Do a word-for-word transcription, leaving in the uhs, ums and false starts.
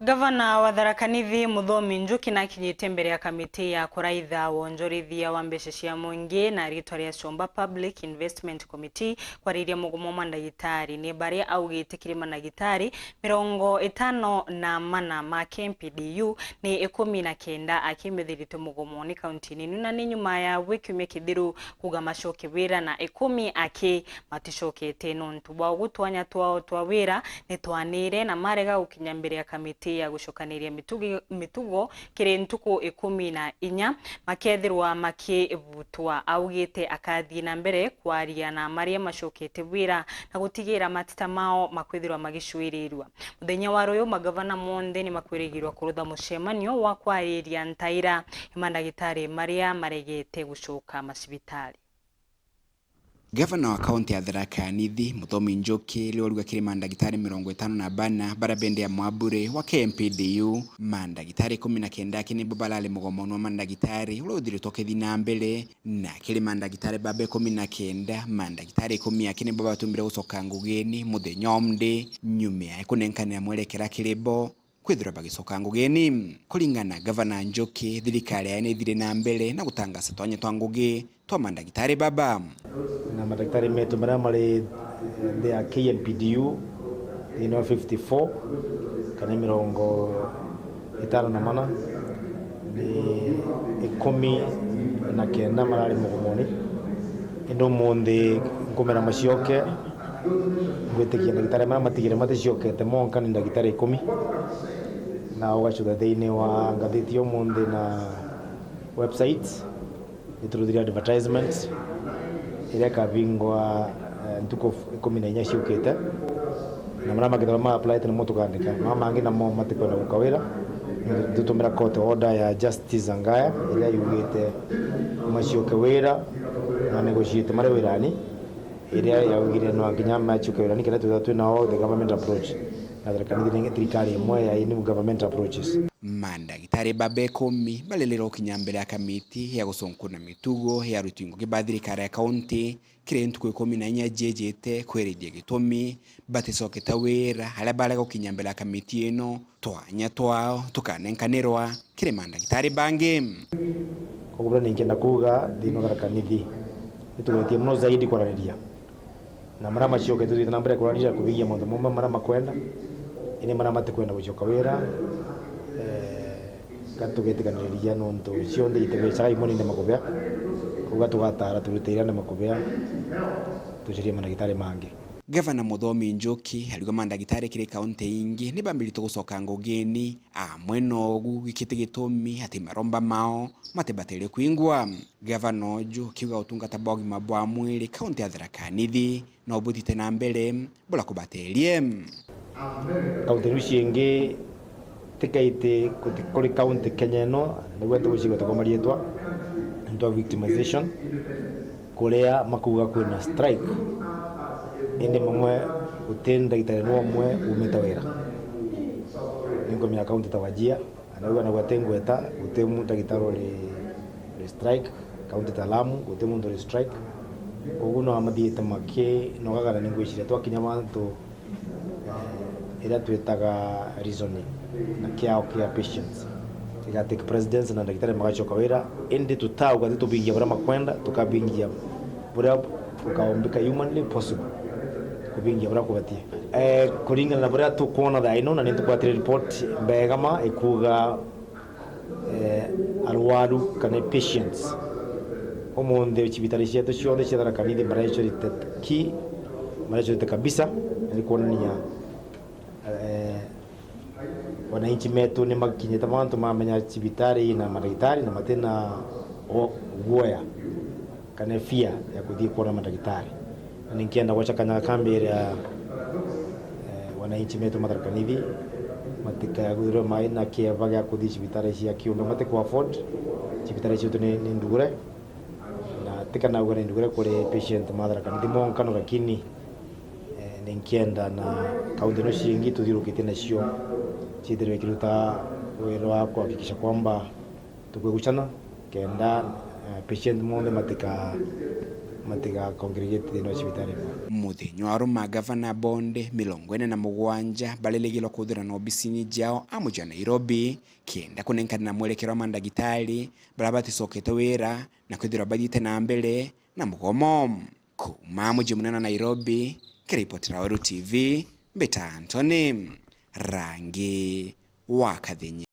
Gavana wa Tharaka Nithi, Muthomi Njuki, nakinyite mbere ya kamiti ya kuraitha wonjorithia wa mbeca cia mwingi na ritwa ria Chomba Public Investment Committee kwariria mugomo wa mandagitari. Ni baria augite kiri mandagitari mirongo itano na mana ma K M P D U, ni ikumi na kenda akimethirite mugomoni kaunti-ini inu, na ni nyuma ya wi kiumia kithiru kuuga macoke wira, na ikumi aki maticokete nontu bwa ugu twanya twao twa wira ni twanire na marega gukinya mbere ya kamiti ya gucokaniria mitugi-, mitugo kiri ntuku ikumi na inya makethirwa makibutwa. Augite akathii na mbere kwaria na maria macokete wira na gutigira mateta mao makwithirwa magicwirirua. Muthenya wa ruyu, magavana monthe ni makwirigirwa kurutha mucemanio wa kwariria ntaira ya mandagitari maria maregete gucoka macibitari. Gavana wa kaunti ya Tharaka Nithi, Muthomi Njuki, riu aruga kiri mandagitari mirongo itano na bana baria bendea mwabure wa K M P D U, mandagitari ikumi na kenda aki nibo barari mugomoni wa mandagitari uria uthiritwe ukithi na mbere, na kiri mandagitari baba ikumi na kenda, mandagitari ikumi aki nibo batumbire gucoka ngugini muthenya umwe, nyuma ya kunenkanira mwerekera kiri bo kwithirwa bagicoka ngugini. Kuringana na Gavana Njuki, thirikari yayo ni ithire na mbere na gutangaza twanya twa ngugi twa mandagitari baba. Na mandagitari metu maria mari nthi ya K M P D U thiini wa fifty-four kana mirongo itano na mana, ni ikumi na kenda marari mugomoni. Indi umunthi nkumera macioke, ngwitikia ndagitari maria matigire maticokete monka ni ndagitari ikumi, na ugacutha thiini wa ngathiti umunthi na website, ni turuthirie advertisement iria ikabingwa, eh, ntuku ikumi na inya ciukite, na maria makethirwa ma apply namo tukandika, na mangi namo matikwenda guka wira, tutumira court order ya Justice Angaya iria yugite macioke wira na negotiate mari wirani. Iria yaugire no nginya macoke wirani kenda twithirwa twi nao the government approach, na thirikari, thirikari imwe ya new government approaches. Mandagitari baba ikumi barererwa gukinya mbere ya kamiti ya gucunkuna mitugo ya aruti ngugi ba thirikari ya kaunti kiri ntuku ikumi na inya ciijite kwirithia gitumi baticokete wira, aria barega gukinya mbere ya kamiti ino twanya twao tukanenkanirwa kiri mandagitari bangi. Koguo buria ningienda kuuga thiini wa Tharaka Nithi, nitugetie mono zaidi kwaraniria na maria macoke, tuthiite na mbere kwaraniria kubingia mauntu mamwe maria makwenda, indi maria matikwenda gucoka wira, eh, gatugetikaniriria nontu cionthe itibecaga imwe ninde makubea, koguo gatugataara turute iria nde makubea, tucarie mandagitari mangi. Gavana Muthomi Njuki ariuga mandagitari kiri kaunti ingi ni bambirite gucoka ngugini, amwe nogu gikite gitumi ati maromba mao matibatere kwingwa. Gavana uju akiuga utungata bwa ugima bwa mwiri kaunti ya Tharaka Nithi no butite na mbere bura kubaterie. Kaunti iu ciingi tikaiti kuti kuri kaunti Kenya ino, niguo ntigwicigweta kwa mariitwa, into victimization, kuria makuuga kwina strike, indi mamwe guti ndagitari no umwe umite wira. Ni nkumenya kaunti ta Wajir, na nigwanagu ati ngweta, guti mu-, ndagitari uri, uri strike, kaunti ta Lamu, guti muntu uri strike. Koguo no amathiite maki, no gagana ni ngwiciria twakinya bantu eh, iria twitaga reasoning na kiao kia patience iga take precedence na ndagitari magacoka wira, indi tutauga ti tubingia buria makwenda, tukabingia buria bukaombika humanly possible, kubingia buria kubatie. Eh, kuringana na buria tukwona thaa ino na ni tukwatire report mbega ma ikuuga eh, arwaru kana patients. Umunthi cibitari cietu cionthe cia Tharaka Nithi marecurite ki, marecurite kabisa, ni kwonania, eh, wananchi metu ni makinyite bantu mamenya cibitari ina madagitari na matina o-, guoya kana fear ya kuthii kwona madagitari. Na ninkienda gwacha kanya gaka mbere ya, eh, wananchi metu ma Tharaka Nithi, matikathirwe mai na kieva gia kuthii cibitari cia kiumbe, matiku afford. Cibitari cietu ni, ni ndugure, na tikana uga ni ndugure kuri patient ma Tharaka Nithi monka no, lakini, eh, ninkienda na kaunti ino ciingi tuthiurukitie nacio ciithirwe ikiruta wira wa kuhakikisha kwamba tukwigucana kenda, eh, patient monthe matika-, matiga congregate thiini wa cibitari imwe. Muthenya wa ruma, gavana a bondi mirongo ine na mugwanja barerigirwa kuthirana obisini ciao a muji wa Nairobi, kenda kunenkana na mwerekero wa mandagitari baria baticokete wira na kwithirwa bathiite na mbere na mugomo. Kuuma muji munene wa Nairobi, kiripotera Weru T V, mbita Anthony Rangi wa Kathinyi.